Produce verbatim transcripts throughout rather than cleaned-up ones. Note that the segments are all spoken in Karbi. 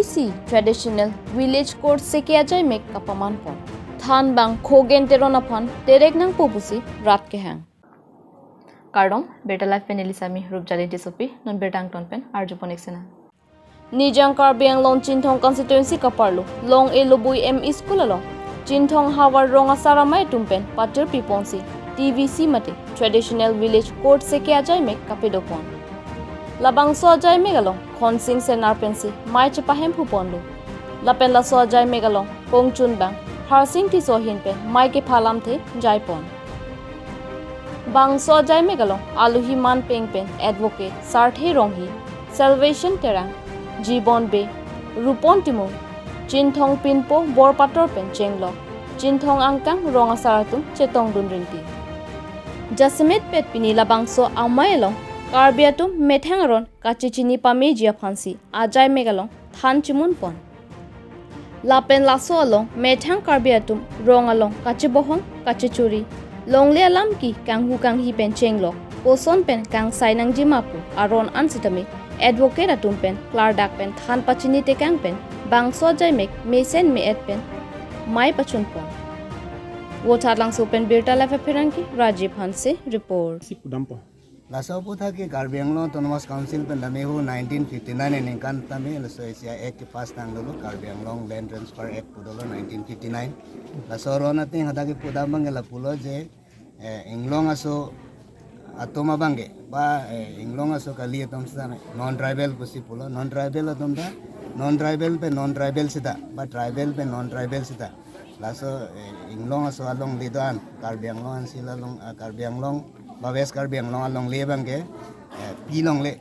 Si traditional village court seke ajaimek kapaman pon. Thanbang Khogen Teron aphan terek nangpo pusi rat kehang. Kardom, Birta Live pen neli Sami Rupjali Tissopi, non birta angton pen arjupon ek sena. Nijang Karbi Anglong Chinthong constituency kaparlo Long-e Lobui M E School along Chinthong havar rong asar amei atum pen patir piponsi T V C mate traditional village court seke ajaimek kapedo pon. Labangso ajaimek along Khonsing Senar pensi mei chepahemphu ponlo. Lapen laso ajaimek along kongchunbang Harsing Tisso ahin pen mei kepha alamthe jaipon. Bangso ajaimek along aluhi manpeng pen Advocate Sarthe Ronghi, Salvation Terang, Jibon Bey, Rupon Timung, Chinthong Pinpo Borpator pen chenglok Chinthong angkang rong asar atum chetongdun rinti. Jasemet pet pini labangso amei along Karbi atum methang aron kachechini pameji aphansi ajaimek along than chimun pon. Lapen laso along methang Karbi atum rong along kachebohong, kachechori, longle alam ke kanghu kanghi pen chenglok, koson pen kangsai nangjima pu aron an sitame advocate atum pen klardak pen than pachini tekang pen bangso ajaimek mesen me-et pen mei pachun pon. Vothatlangso pen Birta Live apherangke Rajiv Hanse report. Si pudampo. Laso aphuthak ke Karbi Anglong Autonomous Council pen dame hu nineteen fifty-nine aningkan tame laso A C I Act kepass tangdolo, Karbi Anglong Land Transfer Act pudolo nineteen fifty-nine. Laso aron ateng hadak kepudam abangke lapulo je, eh, inglong aso atum abangke ba, eh, inglong aso kali atum sita non tribal pusi pulo, non tribal atum ta non tribal pen non tribal sita ba tribal pen non tribal sita. Laso, eh, inglong aso alongle do-an, Karbi Anglong ansi along, ah, Karbi Anglong ba West Karbi Anglong alongle abangke, eh, pilongle,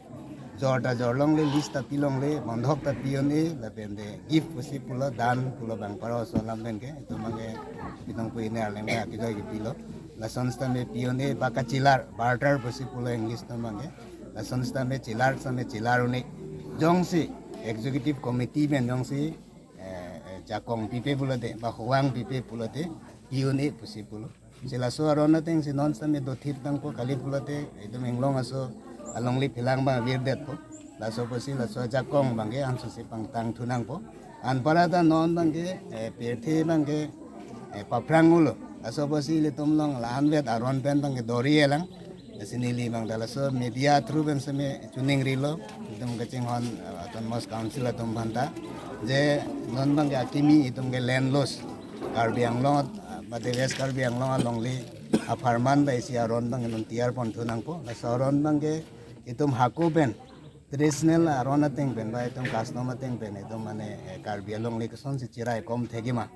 jor ta jorlongle, lease ta pilongle, bondhok ta pi-un-e, lapen de gift pusi pulo, dan pulo bang paro aso alam penke, itum abangke pitong pu ini arleng ba kijoi kepilo. Lason sitame pi-un-e ba kachelar, barter pusi pulo English atum abangke. Lason sitame chelar sitame chelar un-e. Jongsi executive committee pen jongsi eh, eh, jakong pipe pulote, ba huang pipe pulote, pi-un-e pusi pulo. Si laso aron ateng si non sitame dothip tangpo kali pulote, itum inglong aso alongle phelang abang virdetpo. Laso pusi laso jakong abangke ansu si pangtang thunangpo. Anparta non abangke, eh, pirthe abangke, eh, paphrang ulo. Laso pusi ilitum along la-anvet aron pen abangke dori-e lang. Lasi neli abang ta laso media through pen sitame choningrilo, itum kachinghon, uh, Autonomous Council atum aphanta, je non abangke akimi itum ke land loss, Karbi Anglong, uh, mate West Karbi Anglong alongle apharman ta isi aron abangke non tiyar pon thunangpo, laso aron abangke itum hako pen, traditional aron ateng pen, ba itum custom ateng pen, itum mane, eh, Karbi alongle kosonsi cherai kom thekji ma.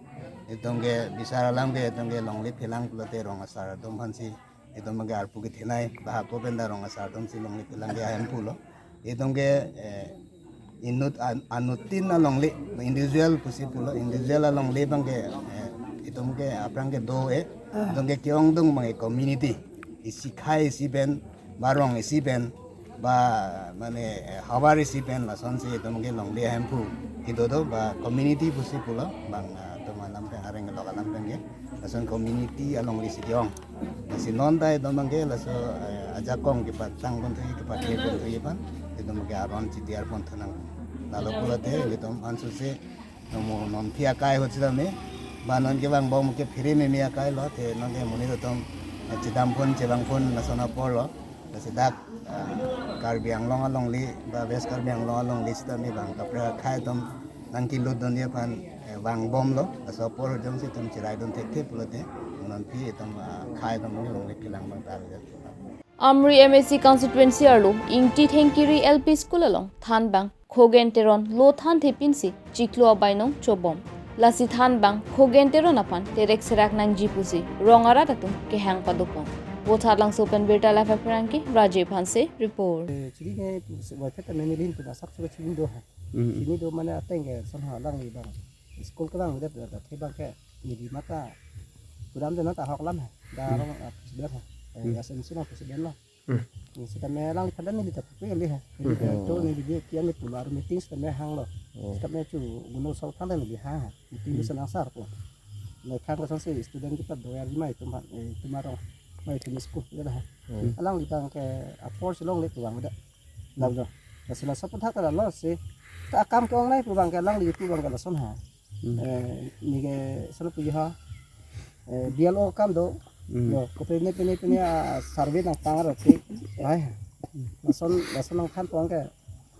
Itum ke bisar alam ke, itum ke longle phelang pulote rong asar atum aphansi itum abangke arpu kethenei, ba hako pen ta rong asar atumsi longle phelang ke ahemphu lo. Itum ke, eh, inut an-, anutin alongle, individual pusi pulo, individual alongle abangke, eh, itum ke aphrang kedo-e, itum ke ke-ongdung abangke community, isi khei isi pen, ba rong isi pen, ba mane, eh, havar isi pen lasonsi itum ke longle ahemphu kedo do, ba community pusi pulo, bang, ah, itum alam pen areng lok alam pen ke. Lason community alongle si ke-ong. Lasi non ta itum abangke laso, eh, ajakong kepatang pon thu, kepathe pon thu aphan, itum ke aron chitiyar pon thunang. Lalo pulote itum ansu si nomu nonphi akai ahut sitame, ba non kevangbom ke phere meme akai lo, te non ke monit atum, eh, chedam pon chevang pon lason apor lo. Lasi dak, ah, Karbi Anglong alongle, ba West Karbi Anglong alongle sitame bang kaprek akhei atum nangkelut dunji aphan, eh, vangbomlo, laso apor jongsi itum cheraidun thekthe pulote, nonphi itum, ah, akhei atum alongle phelang abang ta. Amri M A C constituency arlo Ingti Thengkiri L P School along thanbang Khogen Teron lo than thepinsi chiklo abainong chobom. Lasi thanbang Khogen Teron aphan terek serak nangji pusi rong arat atum kehang padopon. Vothatlangso pen Birta Live apherangke Rajiv Hanse report. Eh, chini ke, wai kata neli ahin pen asap suka chini do ha. Mm. Chini do mane ateng ke son ha alangli abang. School kelang de da the abangke neli mata. Pudam de mata hok alam ha. Da Mm. rong, ah, president ha. Eh, Mm. S M C along president lo. Hmm. Sitame alangli aphan ta neli ta pu kali ha. Neli Hmm. ta to neli dia kian ni pular meeting sitame hanglo. Oh. Sitame chu gunung sol aphan ta neli hang ha. Meeting Hmm. bisa nangsar po. Neli khan kosonsi student kita doyar ji ma itum ha, eh, itum arong. Ma itum school kita ha. Hmm. Alangli abangke apor si longle kevang da. Lam do. Lasi laso aphuthak ta lalo si. Akam ke-ong nai pu abang ke alangli pu abang ke lason ha. Hmm. Eh, neli ke solo puji ha. Eh, B L O akam do. Hmm. Yo, kopine pine pine a survey nangtang aro ke. Ai. Lason, lason nangthan pu abang ke.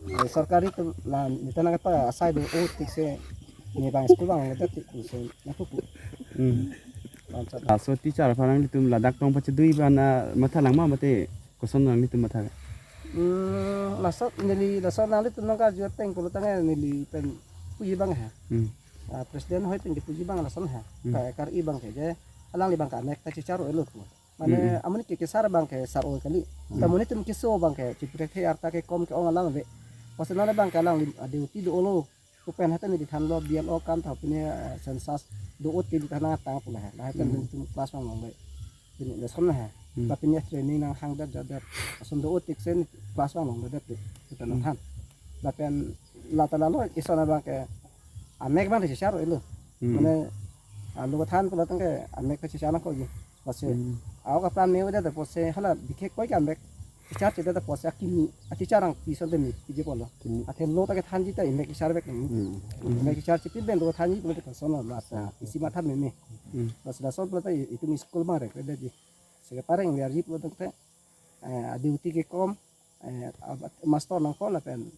Eh, sorkari atum la neta nangpa asai do-o tik se. Ne abang school abang neta tik se. Naku pu. Hmm. Lason. Laso teacher aphan nanglitum ladak tong pachedui abang na matha lang ma mate koson nanglitum matha? Hmm, lason neli lason nanglitum nangkarju ateng pulo tangte neli pen puji abang ha. Hmm. Ah, president hoi pen kepuji abang lason ha. Hmm. Ka kar-i abang ke je alangli abang ke amek ta chechar-o-elo pu. Mane, hmm, hmm, amonit ke kesar abang ke sar-o kali. Hmm. Ta amonit atum keso abang ke chipre the arta ke kom ke-ong alam ave. Pas nang abang ke alangli, ah, duty do-olo. Pu pen hata neli thanlo B L O akam tha pine, eh, census do-o tik tha nangtang pu la ha. Lahai pen, hmm, nelitum class vang longle. Pine lason ha. Hmm. Lapen pine training nanghang det jat det. Lason do-o tik se class vang longle det. Pu pen, hmm, nangthan. Lapen la ta lalo ison abang ke amek abang ta chechar-o-elo. Hmm. Mane, ah, lo than pulo tangte amek ta chechar nangkokji. Lasi, hmm, a-ok apran me-o det apotsi hala bikhe koi ke amek chechar chedet apotsi akimi, a teacher angpi asonte me piji pulo. Kimi. Athe lo ta kethanji ta amek chechar vek ni. Hmm. Amek chechar chepin pen lo thanji pu te koson lo mas, ah, isi matha meme. Hmm. Lasi lason pulo ta i-, itum school abang rekre detji. Seke pareng liarji pulo tangte, eh, a duty ke kom, eh, a-, master nangkok lapen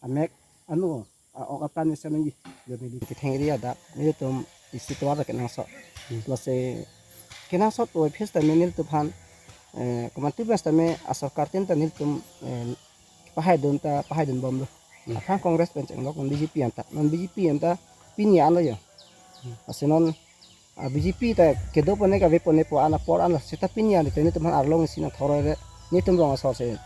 amek anu, a-ok apran mesen nangji. Jadi di ketheng area dak nelitum isi tovar kenangsot. Hmm. Lasi kenangsot oi phis tame nelitum aphan, eh, komantu bes tame asorkar tin ta nelitum, eh, pahaidun ta pahaidun bomlo. Hmm. Aphrang Congress pen chenglok non B J P anta. Non B J P anta pini anlo yo. Hmm. Lasi non a B J P ta kedo pone kave pone pu an apor an seta pini an te nelitum aphan arlong isi nangthoroi re nelitum rong asor se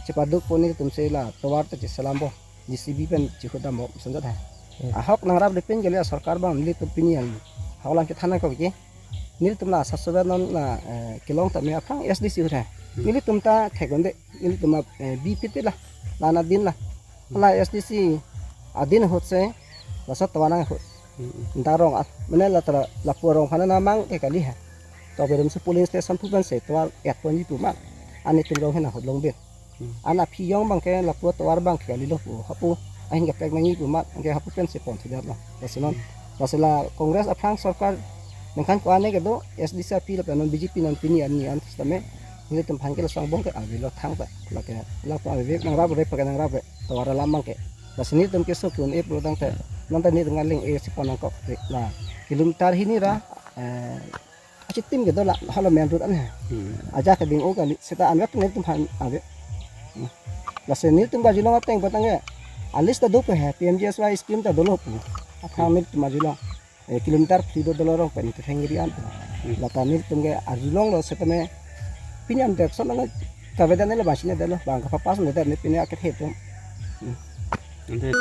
chepaduk pone nelitum se la tovar ta cheselam bo J C B pen chihut dam bo sanjat hai. Hmm. Ahok nangrap de pin kali asorkar abang nelitum pini an ahok lang kethan nangkok ke nelitum la sasubet non la, eh, kelong tame aphrang S D C ahut hai. Hmm. Nelitum ta thek-un-e nelitum, eh, bi pit la la na din la. Hmm. La S D C adin ahut se laso tovar nanghut. Hmm. Darong ah, mane la tara lapu arong aphan nangmang ke kali ha. To berum si polling station pu pen se tovar et ponji pu ma. An nelitum arong hen ahut longbir. Hmm. An aphi jong abang ke lapu tovar abang ke kalilo pu. Hapu ahin kaprek nangji pu ma. Anke hapu pen se pon thudetlo. Lasi non. Hmm. Lasi la Congress aphrang sorkar ningkan ko-an ke do S D C aphi lapen non B J P non pini an ni an tame. Nelitum aphan ke laso angbong ke avelo thangta. Lake lapu ave nangrap re pa ke nangrap re. Tovar alam abang ke. Lasi nelitum keso ke-un-e pulo tangte, non ta nelitum ngaling e si pon nangkok. La kilometer hini ra, eh, achitim kedo la, hala main road an he. Hmm. Ajat ke ding-o kali, seta anvet nelitum aphan ave. Hmm. Lasi nelitum arjulong ateng pulo tangte, a list ta do pu he, P M G S Y scheme ta dolo pu. Aphrang, hmm, nelitum arjulong. Eh, kilometer phli do dolo rong pen ketheng area an. Hmm. La ta nelitum ke arjulonglo setame pini an dak son nang kavedan le bangsi ne dolo bang kapapas ne dolo pini akethe atum. Hmm. Ante